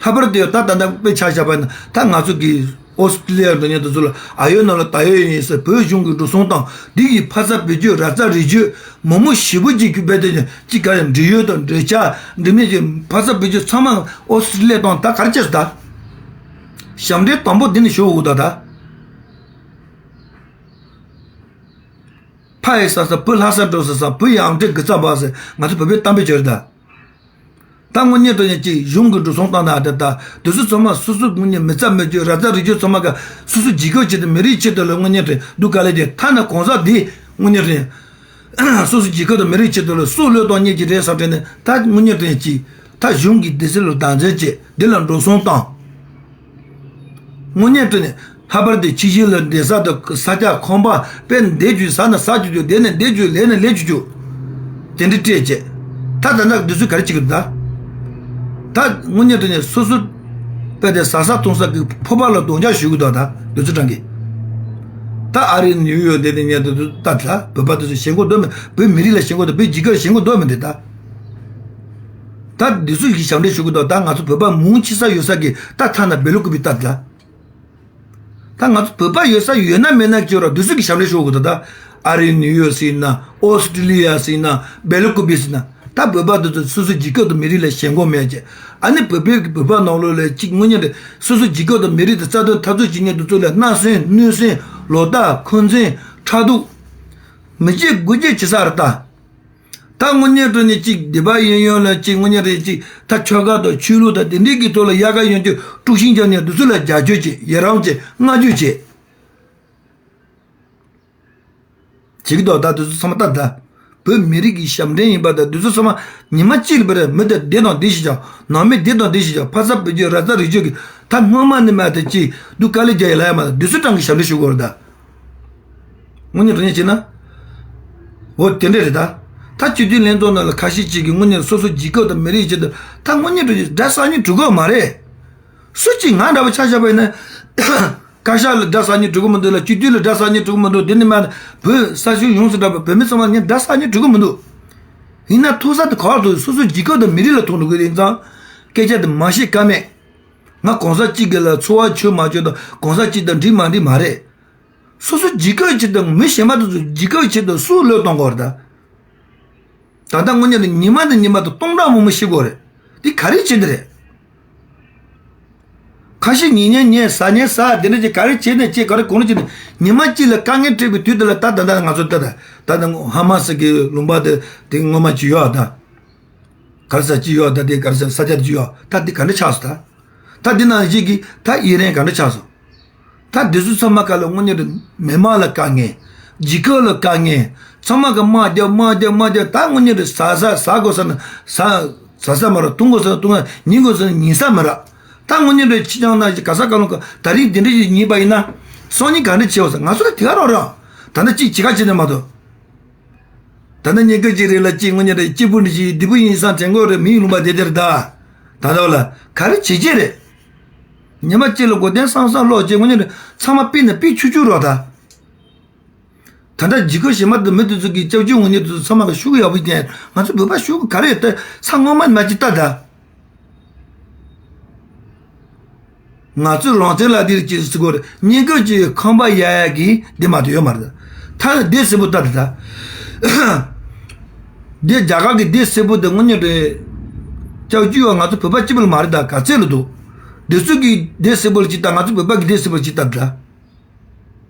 ལྷག་པར་དུ་ད་ད་ལྟ་དཔེ་ཆ་བཞག་པ་ཡིན་ན། ད་ང་ཚོ་གི་ཨོ་སི་ཀྲི་ལི་ཡ་འགྲོ་མཁན་དེ་ཚོ་ལ་ཨ་ཡོད་ནང་ལ་ད་ཡོད་ཡིན་ཟེར། བོད་གཞུང་གི་འགྲོ་སོང་བཏང་། འདི་གི་ཕ་ས་བེད་སྤྱོད། ར་ས་རི་ཆོད་མང་མོ་ཞེ་པོ་ཅིག་གི་རྦད་དེ་ཅིག་ག་རེ་འབྲེལ་ཡོད་དང་འབྲེལ་ཆགས་འབྲེལ་མེད་ཀྱི་ཕ་ས་བེད་སྤྱོད་ཚང་མ་ཨོ་སི་ཀྲི་ལི་ཡ་བཏང་། ད་ག་རེ་བྱས་སོང་ད། ཞབས་འདྲེན་དང་པོ་འདི་ནས་ཞུ་དགོས་ད་ད། ཕ་ཡི་ས་ས་བུ་ལྷ་ས་འགྲོ་ས་ས། བུ་ཡི་ཨམ་ཅོག་གི་རྩ་འབག་ཟེར། ང་ཚོ་བོད་པའི་གཏམ་དཔེ་བྱས་རེད་ད། ད་དངོས་གནས་དྲང་གནས་ཅིག་གཞུང་གི་འགྲོ་སོང་བཏང་ན་ད་ད་དེ་ཚོ་ཚང་མ་སོ་སོ་དངོས་གནས་མི་རྩ་མི་རྒྱུ་ར་རྩ་རི་རྒྱུ་ཚང་མ་ག་སོ་སོ་རྒྱལ་ཁབ་ཆེད་དུ་མི་རིགས་ཆེད་དུ་ལ་དངོས་གནས་དྲང་གནས་སྡུག་དཀའ་ལས་ཀྱི་ཐ་ན་གང་ཟག་འདི་དངོས་གནས་དྲང་གནས་སོ་སོ་རྒྱལ་ཁབ་དང་མི་རིགས་ཆེད་དུ་ལ་སྲོག་བློས་གཏོང་མཁན་ཅིག་རེད་བསམ་དྲན་ནས། ད་དངོས་གནས་དྲང་གནས་ཅིག་ད་གཞུང་གི་སྡེ་ཚན་ལ་བདག་འཛིན་བྱས། འདི་ལ་འགྲོ་སོང་བཏང་། དངོས་གནས་དྲང་གནས་ལྷག་པར་དུ་ཕྱི་རྒྱལ་ལ་བསྡད་ས་དང་ས་ཆ་ཁང་པ་དཔེ་འདས་རྒྱུ། ཟ་ན་ཟ་བཅུག་རྒྱུ། བསྡད་ན་བསྡད་རྒྱུ། ལས་ན་ལས་བཅུག་རྒྱུ། དེ་འདྲ་སྤྲད་བྱས། ད་ད་ནག་འདི་ཚོས་ག་རེ་བྱེད་ཀྱི་འདུག་ད། ད་དངོས་གནས་དྲང་གནས་སོ་སོ་དཔེ་དེ་ཟ་ས་འཐུང་ས་གི་ཕོར་པ་ལ་རྡོག་རྒྱག་ཞུ་གི་འདུག་ད་འདི་ཚོ་དྲང་གི། ད་ཨ་རི་ནིའུ་ཡོག་དེ་ནས་ཉལ་དུ་ད་ད་བོད་པ་དེ་ཚོ་ཞེན་ཁོག་འདུག་མི། བོད་མི་རིགས་ལ་ཞེན་ཁོག་དང་བོད་རྒྱལ་ཁབ་ལ་ཞེན་ཁོག་འདུག་མི་འདུག་ད། ད་འདི་ཚོ་ཡི་ཞབས་འདྲེན་ཞུ་གི་འདུག་ད་ང་ཚོ་བོད་པ་མང་ཆེ་ས་ཡོད་ས་གི་ད་ཐ་ན་སྦེལ་ཀོབ་པི་ད་ད། ད་ང་ཚོ་བོད་པ་ཡོད་ས་ཡོད་ན་མེད་ན་ཅི་ར་འདི་ཚོ་གི་ཞབས་འདྲེན་ཞུ་གི་འདུག་ད་ཨ་རི་ནིའུ་ཡོག་ཟེར་ན། ཨོ་སི་ཀྲི་ལི་ཡ་ཟེར་ན། སྦེལ་ཀོབ་པི་ཟེར་ན། ད་བོད་པ་འདི་ཚོ་སོ་སོ་རྒྱལ་ཁབ་དང་མི་རིགས་ལ་ཞེན་ཁོག་མེད་ཅེ། ཨ་ནི་བོད་པའི་བོད་པ་ནང་ལོགས་ལ་གཅིག་དངོས་གནས་རེད། སོ་སོ་རྒྱལ་ཁབ་དང་མི་རིགས་དང་རྩ་དོན་འཐབ་རྩོད་བྱེད་མཁན་འདི་ཚོ་ལ་སྣང་སེམས་གནོད་སེམས་ལོག་ལྟ་འཁོན་འཛིན་ཕྲག་དོག་མི་བྱེད་དགུ་བྱེད་བྱེད་ས་རེད་ད། ད་དངོས་གནས་དྲང་གནས་གཅིག་སྡེ་པ་གཡས་གཡོན་ལ་གཅིག་དངོས་གནས་རེད་གཅིག་ད་ཆོལ་ཁ་དང་ཆོས་ལུགས་དང་དེ་འདྲའི་གི་ཐོག་ལ་དབྱར་ཁ་གཡོན་སྐྱོད་དཀྲུག་ཤིང་རྒྱག་མཁན་འདི་ཚོ་ལ་རྒྱབ་སྐྱོར་བྱེད། ཡི་རང་བྱེད། བསྔགས་བརྗོད་བྱེད། བྱེད་ཀྱི་འདུག་ད་དེ་ཚོ་ཚང་མ་ལྟ་ད། བོད་མི་རིགས་ཀྱི་ཞབས་འདྲེན་ཡིན་པ་དང་དེ་ཚོ་ཚང་མ་ཉི་མ་གཅིག་ལ་བར་མི་དེ་འདི་དང་འདི་ཞིག་ཀྱང་ནང་མི་འདི་དང་འདི་ཞིག་ཀྱང་ཕ་ས་བོད་རྒྱུད་ར་རྩ་རི་རྒྱུད་ཀྱི་ད་སྔོན་མ་ནས་མ་དེ་གཅིག་སྡུག་དཀའ་ལས་རྒྱག་ཡི་ལ་ཡ་མ་དང་དེ་ཚོ་གྲངས་ཀྱི་ཞབས་འདྲེན་ཞུ་དགོས་རེད་ད། དངོས་གནས་དྲང་གནས་བྱས་ན། འོ་དེ་འདྲ་རེད་ད། ད་སྤྱི་འཐུས་ལྷན་ཚོགས་ནང་ལ་ཁ་ཤས་ཅིག་གིས་དངོས་གནས་སོ་སོ་རྒྱལ་ཁབ་དང་མི་རིགས་ཆེད་དུ་ད་དངོས་གནས་དྲང་གནས་དགྲ་ཟ་སྙིང་བྲོ་གི་མ་རེད། སུ་གཅིག་ང་འདྲ་པོ་ཆ་བཞག་པ་ཡིན་ན། བཀའ་ཤག་ལ་དགྲ་ཟ་སྙིང་བྲོ་གི་མི་འདུག་ལ། སྤྱི་འཐུས་ལ་དགྲ་ཟ་སྙིང་བྲོ་གི་མི་འདུག་དེ་ནི་མ་བོད་ས་ཕྱོགས་ཡོངས་སུ་གྲགས་པའི་བོད་མི་ཚང་མ་ངས་དགྲ་ཟ་སྙིང་བྲོ་གི་མི་འདུག་ཡིན་ན་ཐུག་ས་དེ་ག་པར་ཐུག་སོ་སོའི་རྒྱལ་ཁབ་དང་མི་རིགས་ལ་ཐུག་འགྲོ་གི་རེད། ཡིན་ཙང་སྐད་ཆ་དེ་མ་བཤད་ཀ་མེད། ང་གང་ཟག་གཅིག་གི་ལ་ཚོར་བ་ཆོད་མ་ཆོད་དང་གང་ཟག་གཅིག་དང་འགྲིག་མ་འགྲིག་མ་རེད། སོ་སོ་རྒྱལ་ཁབ་ཆེད་དུ་མི་གཞན་པ་དེ་ཚོ་རྒྱལ་ཁབ་ཆེད་དུ་སྲོག་བློས་གཏོང་དགོས་རེད་ད། ད་ལྟ་དངོས་གནས་ལ་ཉི་མ་དང་ཉི་མ་དང་སྟོང་ཕྲག་མང་པོ་ཤི་དགོས་རེད། འདི་ག་རེ་བྱེད་འདི་རེད། ཁ་ཤས་ཉིན་ཉལ་ཉལ་ཟ་ཉལ་ཟ་དེ་འདྲ་ཅིག་ག་རེ་བྱེད་ནས་ཅིག་ག་རེ་གང་རེ་བྱེད་ནས་ཉི་མ་གཅིག་ལ་དཀའ་ངལ་འཕྲད་པའི་དུས་དེ་ལ་ད་ད་ལྟ་ང་ཚོ་ད་ད་ད་ལྟ་ཧ་མ་སི་གི་ལུང་པ་དེ་དེ་སྔོན་མ་ཅིག་ཡོད་ཨ་ད། ག་རེ་ཟ་ཅིག་ཡོད་ཨ་ད། དེ་ག་རེ་ཟ་ས་ཆ་དེ་ཅིག་ཡོད་ཨ་ད། འདི་ག་འདྲ་ཆགས་སོང་ད། ད་འདི་ནང་བཞིན་གྱི་ད་ཨི་རན་ག་འདྲ་ཆགས་སོང་། ད་འདི་ཚོ་ཚང་མ་ག་ལ་དངོས་གནས་རེད། མི་མང་ལ་དཀའ་ངལ། རྒྱལ་ཁབ་ལ་དཀའ་ངལ། ཚང་མ་ག་དམག་རྒྱབ་དམག་རྒྱབ་དམག་རྒྱབ། ད་དངོས་གནས་རེད། ཟ་ས་ཟ་དགོས་ས་ན་ཟ་ཟ་ས་མ་རག་འཐུང་དགོས་ས་ན་འཐུང་ཉལ་དགོས་ས་ན་ཉལ་ས་མ་རག་ད་དངོས་གནས་རེད། ཕྱི་རྐྱང་ན་ག་ས་ག་ལོ་ག་ད་རིང་དེ་འདྲ་ཞིག་ཉིད་པ་ཡིན་ན་སང་ཉིན་ག་འདྲ་བྱེད་འོ་ཟེར། ང་ཚོ་ལ་དེ་ག་རང་རེད། ད་ནི་གཅིག་བྱེད་ཁ་བྱེད་ནས་མ་གཏོགས། ད་ནི་ཉིན་དཀར་གཅིག་རེ་ལ་གཅིག་དངོས་གནས་རེད། སྐྱིད་པོ་འདྲ་ཞིག་བདེ་པོ་ཡིན་བསམ་དྲན་གོ་རེད། མི་ཡི་ལུང་པ་བསྡད་དེ་རེད་ད། ད་ལྟ་བ་ལ་ག་རེ་བྱེད་ཀྱི་རེད། ཉི་མ་གཅིག་ལ་སྒོ་བསྟན་བསམ་བསམ་ཀློག་ཅིག་དངོས་གནས་རེད། ཚང་མ་པི་ན་པི་ཆུ་ཆུ་རོགས་ད། ད་ལྟ་འཇིགས་སྐུལ་བྱེད་མ་ཐུབ་མི་དེ་ཚོ་གི་སྐྱབས་བཅོལ་དངོས་གནས་དེ་ཚོ་ཚང་མ་གི་ཤུགས་ཡག་པོ་བསྟན། ང་ཚོ་བོད་པ་ཤུགས་ག་རེ་ཡོད་ད། ས་ངོ་མ་མ་ཅིག་ལྟ་ད། ང་ཚོས་རང་བཙན་ལ་དེར་ཅིག་ཟེར་གོ་རེད། ཉིན་དཀར་གྱི་ཁང་པ་ཡ་ཡ་གི་འདི་མ་གཏོགས་ཡོད་མ་རེད། ད་ནི་སྡེ་སྲིད་པོ་ལྟ་དེ་ད། འདི་རྒྱ་གར་གི་སྡེ་སྲིད་པོ་དེ་དངོས་གནས་རེད། སྐྱབས་བཅོལ་བ་ང་ཚོ་བོད་པ་གཅིག་པུ་ལ་མ་རེད་ད། ག་ཚད་ལ་འདུག་དེ་ཚོ་གི་སྡེ་སྲིད་པོ་ལ་ཅིག་ལྟ། ང་ཚོ་བོད་པ་གི་སྡེ་སྲིད་པོ་ལ་ཅིག་ལྟ་དེ་ད།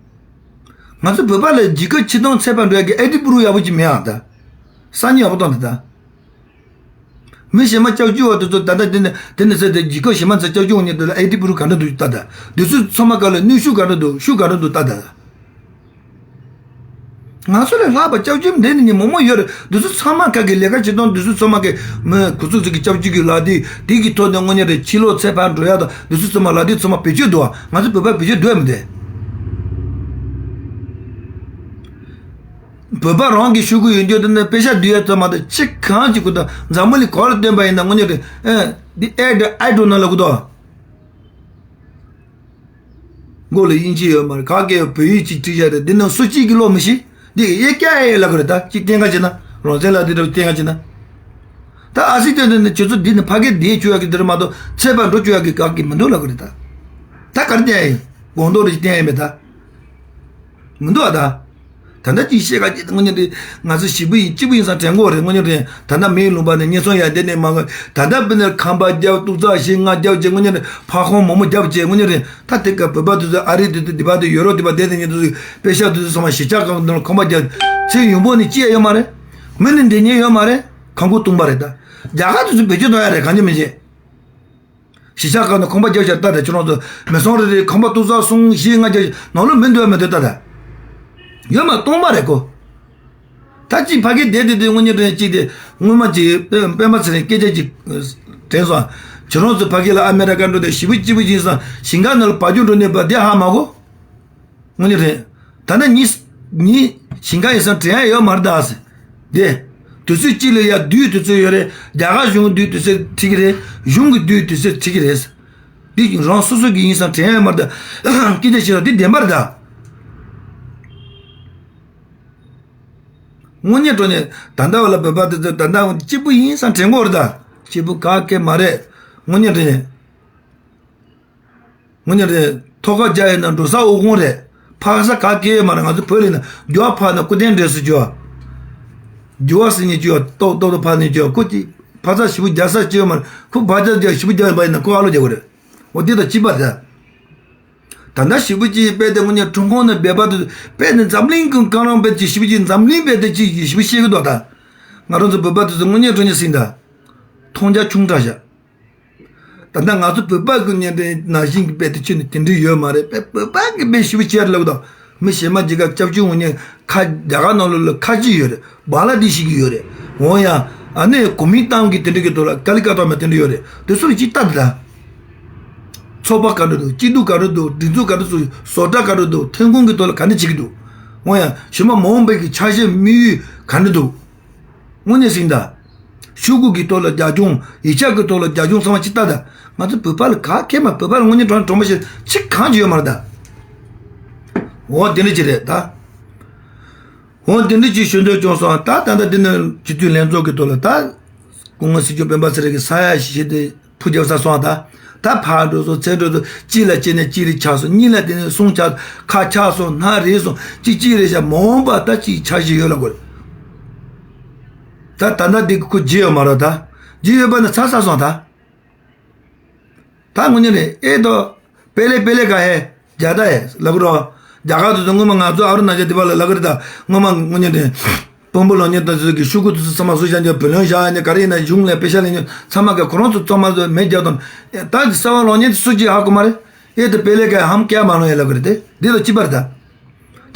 ང་ཚོ་བོད་པ་ལ་འཇིགས་སྐུལ་ཕྱིར་གཏོང་ཚད་པ་འགྲོ་ཡ་གི་ཨེ་ཌི་པུ་རུབ་ཡག་པོ་ཅིག་མེད་ཨ་ད། སང་ཉིན་ཡག་པོ་བཏང་དེ་ད། མི་གཞན་མ་སྐྱབས་བཅོལ་བ་དེ་ཚོ་ད་ལྟ་དེ་ནས་དེ་ནས་ཟེར་ཏེ་འཇིགས་སྐུལ་བྱེད་མ་ཚད་སྐྱབས་བཅོལ་འོང་མཁན་དེ་ལ་ཨེ་ཌི་པུ་རུབ་ག་འདྲ་འདུག་ལྟ་ད། དེ་ཚོ་ཚང་མ་ག་ལ་ནུས་ཤུགས་ག་འདྲ་འདུག་ཤུགས་ག་འདྲ་འདུག་ལྟ་ད། ང་ཚོ་ལས་ལྷག་པ་སྐྱབས་བཅོལ་འདི་ནས་ཉིན་མོག་མོག་ཡོད་རེད། དེ་ཚོ་ཚང་མ་ག་གི་ལས་ཀ་བྱེད་སྟངས་དེ་ཚོ་ཚང་མ་གི་མི་ཁོ་ཚོ་ཚོ་གི་སྐྱབས་བཅོལ་གི་ལག་དེབ་དེ་གི་ཐོག་ནས་དངོས་གནས་རེད། ཕྱི་ལོགས་ཚད་པ་འགྲོ་ཡ་དང་དེ་ཚོ་ཚང་མ་ལག་དེབ་ཚང་མ་བེད་སྤྱོད་འདུག་ཨ། ང་ཚོ་བོད་པ་བེད་སྤྱོད་འདུག་ཨ་མི་འདུག་བོད་པ་རང་གི་ཤོག་གུ་ཡོད་རྒྱུ་དེ་ནི་པེ་ཤ་བསྡུ་ཡ་ཙམ་མ་གཏོགས་ཅི་གང་ཅིག་གོ་ད། འཛམ་བུ་གླིང་ག་ལ་སྟོན་པ་ཡིན་ན་དངོས་གནས་རེད། ཨེ་འདི་ཨེ་འདྲ་ཨེ་འགྲོ་ན་ལ་གོ་ད། མགོ་ལ་དབྱིན་ཇི་ཡོད་མ་རེད། ག་གེ་བོད་ཡིག་ཅིག་བྲིས་བཞག་རེད། འདི་ནང་སུ་གཅིག་གི་ཀློག་མི་ཤེས། འདི་ཡེ་སྐྱ་ཡེ་ལབ་གི་རེད། ད་ཅིག་བསྟན་ག་བྱེད་ན་རང་བཙན་ལ་འདི་འདྲ་བསྟན་ག་བྱེད་ན། ད་ཨ་སི་སྟོན་དེ་ནི་ཁྱོད་ཚོ་འདི་ནི་ཕ་གི་བསྡད་བཅུག་ཡག་གི་འདི་རེད་མ་གཏོགས་ཚད་པ་འགྲོ་བཅུག་ཡག་གི་ག་གེ་མི་འདུག་ལབ་གི་རེད། ད་ད་ག་རེ་བསྟན་ཡ་ཡིན། དགོང་དོག་རེ་ཅིག་བསྟན་ཡ་མེད་ད། མི་འདུག་ཨ་ད། ད་ལྟ་ཅིག་བཤད་ག་ཅིག་དངོས་གནས་རེད། ང་ཚོ་ཞི་བུ་ཡིན་སྐྱིད་པོ་ཡིན་བསམ་དྲན་གོ་རེད། དངོས་གནས་རེད། ད་ལྟ་མིའི་ལུང་པ་ནས་ཉེན་སྲུང་ཡ་དེ་ནས་མ་གོ། ད་ལྟ་བུ་ནས་ཁང་པ་རྒྱབ་ཏུག་ཙག་ཞིག་ང་རྒྱབ་ཅེས་དངོས་གནས་རེད། ཕ་ཁོང་མོ་མོ་རྒྱབ་ཅེས་དངོས་གནས་རེད། ད་དེ་ག་བོད་པ་དེ་ཚོ་ཨ་རི་དེ་ཚོ་འདི་པ་དེ་ཡོ་རོབ་འདི་པ་བསྡད་དེ་ཉེ་དེ་ཚོ་པེ་ཤ་དེ་ཚོ་ཚང་མ་གཞིས་ཆགས་ཁང་དུ་ཁང་པ་རྒྱབ་ཚེ་ཡོང་པོ་ནི་ཅི་ཡ་ཡོད་མ་རེད། མི་ནི་འདི་ཉེ་ཡོད་མ་རེད། ཁང་ཁུ་སྟོང་པ་རེད་ད། རྒྱ་གར་དེ་ཚོ་བེད་སྤྱོད་གཏོང་ཡ་རེད། གང་ཅི་མི་ཅི། གཞིས་ཆགས་ཁག་ནས་ཁང་པ་རྒྱབ་བཞག་ལྟ་དང་ཁྱོད་རང་ཚོ་མི་སོང་རེ་རེ་ཁང་པ་ཏུ་ས་སོང་ཞེས་ང་རྒྱབ་ནང་ལོགས་མི་འདུག་མི་འདུག་ལྟ་དང་། ཡོད་མ་གཏོང་མ་རེད་ཀོ། ད་ཅིག་ཕ་གི་བསྡད་དེ་དེ་དངོས་གཉེན་དྲན་གཅིག་དེ་སྔོན་མ་ཅིག་སྤེན་པ་ཚེ་རིང་སྐད་ཆ་ཅིག་དྲན་སོང་། ཁྱོད་རང་ཚོ་ཕ་གི་ལ་ཨ་མེ་རི་ཀ་འགྲོ་དེ་ཞི་བུ་སྐྱིད་པོ་ཅིག་སང་ཞིང་ཁ་ནང་ལ་བ་རྒྱུ་འགྲོ་ནས་པ་དེ་ཧ་མ་གོ། དངོས་གནས་རེད། ད་ནི་ཉིས་ཉིས་ཞིང་ཁ་ཡིན་སང་དྲན་ཡ་ཡོད་མ་རེད་ད་ཟེར། དེ། དུས་ཚོད་གཅིག་ལ་ཡ་བསྡུས་དུས་ཚོད་ཡོད་རེད། རྒྱ་གར་གཞུང་བསྡུས་དུས་ཚོད་ཁྲིད་ཀྱི་རེད། གཞུང་གི་བསྡུས་དུས་ཚོད་ཁྲིད་ཀྱི་རེད། འདི་རང་སོ་སོ་གི་ཡིན་སང་དྲན་ཡ་ཡོད་མ་རེད་ད། སྐད་ཆ་བཤད་ན་འདི་བདེན་པ་རེད་ད། དངོས་གནས་དྲང་གནས་ད་ལྟ་བ་ལ་བོད་པ་དེ་ཚོ་ད་ལྟ་སྐྱིད་པོ་ཡིན་སང་དྲན་གོ་རེད་ད། སྐྱིད་པོ་ག་གེ་མ་རེད། དངོས་གནས་དྲང་གནས། དངོས་གནས་རེད། ཐོག་ཁ་རྒྱ་ཡིན་ན་འགྲོ་ས་འོ་ཁོང་རེད། ཕག་ས་ག་གེ་མ་རེད། ང་ཚོ་བོད་ལ་ཡིན་ན་རྒྱུ་བ་ཕག་ན་སྐུ་རྟེན་འདྲེས་སུ་རྒྱུ་བ། རྒྱུ་བ་ཟེར་ཉེ་རྒྱུ་བ་ཏོག་ཏོག་ཏོ་ཕག་ནས་རྒྱུ་བ་ཁོ་ཅི་ཕག་ས་ཞིབ་པོ་རྒྱ་ས་རྒྱུ་མ་རེད། ཁོ་ཕག་རྒྱ་རྒྱ་ཞིབ་པོ་རྒྱ་ཡིན་པ་ཡིན་ན་ཁོ་ཨ་ལོ་རྒྱ་གོ་རེད། འོ་དེ་དང་གཅིག་པ་རེད། ད་ལྟ་ཞིབ་པོ་ཅི་དཔེ་དེ་དངོས་གནས་ཁྲོམ་ཁོང་ནས་སྦས་པ་དུ་དཔེ་ནི་འཛམ་གླིང་གི་གང་རུང་དཔེ་ཅི་ཞིབ་པོ་ཅི་འཛམ་གླིང་དཔེ་དེ་ཅི་ཞིབ་པོ་ཤེས་གི་འདུག་ད། ང་རང་ཚོ་བོད་པ་དེ་ཚོ་དངོས་གནས་དྲང་གནས་ཟིན་ད། མཐོང་རྒྱ་ཆུང་དྲགས་བཞག་ད་ལྟ་ང་ཚོ་བོད་པ་གི་གཉེན་འབྲེལ་ནང་བཞིན་གྱི་དཔེ་དེ་ཁྱོན་ནས་དེ་འདྲ་ཡོད་མ་རེད། དཔེ་བོད་པ་གི་དཔེ་ཞིབ་པོ་བྱས་ལབ་དང་མི་གཞན་མ་ཅིག་ག་སྐྱབས་བཅོལ་འོང་མཁན་ཁ་རྒྱ་གར་ནང་ལོགས་ལ་ཁ་ཅིག་ཡོད་རེད། བང་ལ་དེ་ཤིག་གི་ཡོད་རེད། འོང་ཡང་ཨ་ནི་གོ་མིན་ཏང་གི་དེ་འདྲ་གི་ཐོག་ལ་ཀ་ལི་ཀ་ཏོག་མ་དེ་འདྲ་ཡོད་རེད། དེ་ཚོ་ལ་ཅིག་ལྟ་དེ་ད། ཚོགས་པ་ག་འདྲ་འདུག་སྐྱིད་སྡུག་ག་འདྲ་འདུག་སྒྲིག་འཛུགས་ག་འདྲ་འདུག་བཟོ་གྲྭ་ག་འདྲ་འདུག་ཐོན་ཁུངས་ཀྱི་ཐོག་ལ་ག་འདྲ་བྱེད་ཀྱི་འདུག་འོང་ཡང་གཞི་མ་མ་འོངས་པའི་གི་ཆ་ཤས་དམིགས་ཡུལ་ག་འདྲ་འདུག་དངོས་གནས་ཟིན་ད། ཤོག་གུ་གི་ཐོག་ལ་རྒྱབ་ལྗོངས་ཡིག་ཆ་གི་ཐོག་ལ་རྒྱབ་ལྗོངས་ཚང་མ་ཅི་ལྟ་ད། ང་ཚོ་བོད་པ་ལ་ག་གེ་མ་བོད་པ་ལ་དངོས་གནས་དྲང་དྲང་པོ་ཞིག་ཅི་གང་ཅི་ཡོད་མ་རེད་ད། འོ་དེ་འདྲ་ཅི་རེད་ད། འོ་དེ་འདྲ་ཅི་ཞུ་འདོད་བྱུང་སོང་ད། ད་ལྟ་འདི་ནི་སྤྱི་འཐུས་ལྷན་ཚོགས་ཀྱི་ཐོག་ལ་ད། སྐུ་ངོ་སྲིད་སྐྱོང་སྤེན་པ་ཚེ་རིང་གི་ས་ཡ་ཞིག་དེ་ཕུ་རྒྱབ་ས་སོང་ད། ད་ཕར་འགྲོ་སོང་ཚེ་འགྲོ་སོང་གཅིག་ལ་སྐྱེས་ནས་གཅིག་རེ་ཆགས་སོང་གཉིས་ལ་དེ་ནས་གསུམ་ཆགས་ཁ་ཆགས་སོང་སྣ་རེད་སོང་གཅིག་གཅིག་རེད་བཞག་མ་འོངས་པ་ད་གཅིག་ཆགས་ཤིག་ཡོད་ལ་གོ། ད་ད་ལྟ་འདི་ཁོ་བརྗེད་ཡོད་མ་རེད་ད། བརྗེད་ཡོད་པ་ནི་ཚར་ཚར་སོང་ད། ད་དངོས་གནས་རེད་ཨེ་ཏོ། པེ་ལེ་པེ་ལེ་ག་ཧེ། རྒྱ་ད་ཧེ་ལབ་རོ། རྒྱ་གར་དུ་སྔོན་མ་ང་ཚོ་ཨ་རུ་ན་ཅལ་དེ་བ་ལ་ལབ་གི་རེད་ད། སྔོན་མ་དངོས་གནས་རེད། དཔོན་པོ་ལོ་ཉེ་ད་ཚོ་གི་ཤོག་གུ་དུ་ཚོ་ཚང་མ་བཟོ་བྱ་འཇོག་བུ་ལོན་བཞག་ནས་ག་རེ་ཡིན་ན་གཞུང་ལས་པེ་ཤ་ལེན་ཉོ་ཚང་མ་གི་ཁོ་རང་ཚོ་ཚང་མ་ཚོ་མེད་རྒྱག་དང་། ད་ཀྱི་ས་བ་ལོ་ཉེ་དེ་སུ་གཅིག་ཧ་གོ་མ་རེད། ཨེ་ཏོ་པེ་ལེ་ག་ཧམ་ཀྱ་མ་ལོ་ཡེ་ལབ་གི་རེད་དེ་འདི་ལ་ཅི་པར་ད།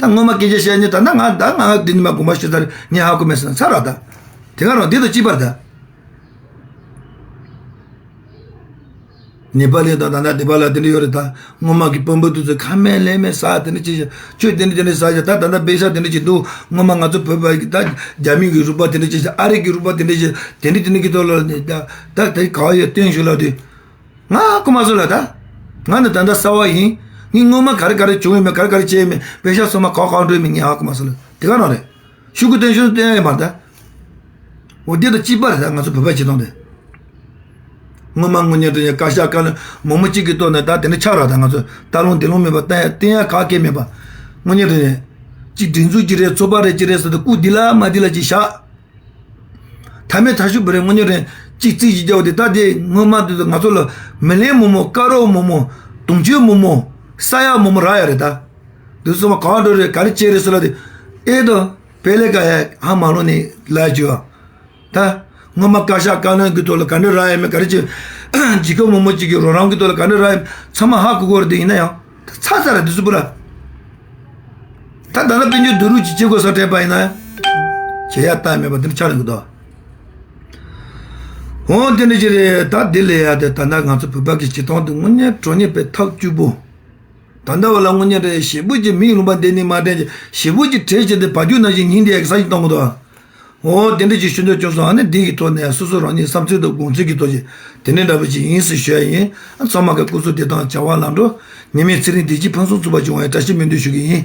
ད་སྔོན་མ་སྐད་ཆ་བཤད་ནི་ད་ན་ང་ད་ང་འདི་ཉི་མ་དགོངས་པ་ཞུ་ཚར་ངས་ཧ་གོ་མེད་ཟེར་ན་ཚར་ར་ད། དེ་ག་རང་འདི་ད་ཅི་པར་ད། ནེ་པ་ལི་དང་ད་ལྟ་ནེ་པ་ལ་དེ་འདྲ་ཡོད་རེད། ད་སྔོན་མ་གི་དཔོན་པོ་དེ་ཚོ་ཁ་མེད་ལས་མེད་ཟ་དེ་འདྲ་བྱས་ཤག་ཆོས་དེ་འདྲ་དེ་འདྲ་ཟ་ཤག་ད་ད་ལྟ་པེ་ཤག་དེ་འདྲ་བྱས་འདུག་སྔོན་མ་ང་ཚོ་བོད་པ་གི་ད་རྒྱ་མི་གི་རུ་པ་དེ་འདྲ་བྱས་ཤག་ཨ་རི་གི་རུ་པ་དེ་འདྲ་བྱས་དེ་འདྲ་དེ་འདྲ་གི་ཐོག་ལ་ནི་ད་ད་དེ་ག་བ་ཡོད་སྟོན་ཞུ་ལབ་དུས། ང་ཧ་གོ་མ་སོང་ལ་ད། ང་ནི་ད་ལྟ་གསར་བ་ཡིན། ངས་སྔོན་མ་ག་རེ་ག་རེ་བྱུང་ཡོད་མེད་ག་རེ་ག་རེ་བྱས་ཡོད་མེད་པེ་ཤག་སོ་མ་ག་ག་འགྲོ་ཡོད་མེད་ངས་ཧ་གོ་མ་སོང་ལ་དེ་ག་ནང་རེད། ཤོག་གུ་སྟོན་ཤོག་སྟོན་ཡ་མ་རེད་ད། འོ་དེ་དང་གཅིག་པ་རེད་ད་ང་ཚོ་བོད་པ་བྱེད་སྟངས་དེ། སྔོན་མ་དངོས་གནས་དྲང་གནས་བཀའ་ཤག་བཀའ་བློན་མང་པོ་གཅིག་གི་ཐོག་ནས་ད་དེ་འདྲ་ཆགས་ར་ད་ང་ཚོ་ལྟ་ལོང་དེ་ལོང་མེད་པ་བསྟན་ཡ་བསྟན་ཡ་ག་གེ་མེད་པ། དངོས་གནས་དྲང་གནས། གཅིག་སྒྲིག་འཛུགས་གཅིག་རེད་ཚོགས་པ་རེད་གཅིག་རེད་ཟེར་ཏེ་སྐུ་འདི་ལ་མ་འདི་ལ་གཅིག་བཞག་མཐའ་མའི་མཐའ་མཇུག་བར་དངོས་གནས་དྲང་གཅིག་རྩིས་ཀྱི་རྒྱབ་དེ་ད་དེ་སྔོན་མ་དེ་ང་ཚོ་ལ་མི་ལན་མོག་མོག་དཀའ་རོགས་མོག་མོག་དུང་ཆོས་མོག་མོག་ས་ཡ་མོག་མོག་རག་ཡ་རེད་ད། དེ་ཚོ་མ་གང་འགྲོ་རེད་ག་རེ་བྱས་རེད་ཟེར་ལ་དེ་ཨེ་དོ་པེ་ལེ་ཀ་ཡ་ཧ་མ་ལོ་ནི་ལ་ཅུ་ཨ། ད་སྔོན་མ་བཀའ་ཤག་བཀའ་བློན་གྱི་ཐོག་ལ་ག་འདྲ་རག་ཡ་མེད་ག་རེ་བྱས་ཇི་ཁ་མོག་མོག་ཅིག་གི་རོགས་རམ་གྱི་ཐོག་ལ་ག་འདྲ་རག་ཡ་ཚང་མ་ཧ་གོ་གོ་རེད་དེ་ཡིན་ན་ཡང་ད་ཚ་ཚ་ར་དེ་ཚོ་པུ་ར། ད་ད་ལྟ་དཔལ་འབྱོར་བསྡུ་རུབ་ཅིག་བྱེད་དགོས་ས་དྲན་པ་ཡིན་ན། བྱེད་ཡ་ལྟ་མེད་པ་འདིར་ཆགས་ཡོང་གི་འདུག་འོ་དེ་འདྲ་ཅིག་རེད་ད་དེ་ལས་ཡ་དེ་ད་ལྟ་ང་ཚོ་བོད་པ་གི་བྱེད་སྟངས་དེ་དངོས་གནས་དྲང་གནས་པའི་ཐབས་སྐྱུག་པོ། ད་ལྟ་བ་ལ་དངོས་གནས་རེད་ཞེ་པོ་ཅིག་མིག་ལུང་པ་བསྡད་ནས་མ་དྲན་ཅིག་ཞེ་པོ་ཅིག་བྲེལ་བྱས་ཏེ་བ་རྒྱུག་ནང་བཞིན་ཉིན་དེ་ཡ་གི་ས་ཞིག་གཏོང་གི་འདུག་འོ་དེ་འདྲ་ཅིག་ཤོད་འདོད་བྱུང་སོང་ཨ་ནི་འདི་གི་ཐོག་ནས་སོ་སོ་རང་ཉིད་བསམ་ཚུལ་དང་དགོངས་ཚུལ་གྱི་ཐོག་ཅིག་དེ་འདྲ་འདྲ་པོ་ཅིག་ཡིན་ཟེར་ཞུ་ཡ་ཡིན། ཚང་མ་གི་སྐུ་གཟུགས་བདེ་ཐང་བྱ་བ་ལམ་འགྲོ། ཉི་མའི་ཚེ་རིང་བདེ་སྐྱིད་ཕུན་སུམ་ཚོགས་པ་བྱུང་བའི་བཀྲ་ཤིས་སྨོན་འདུན་ཞུ་གི་ཡིན།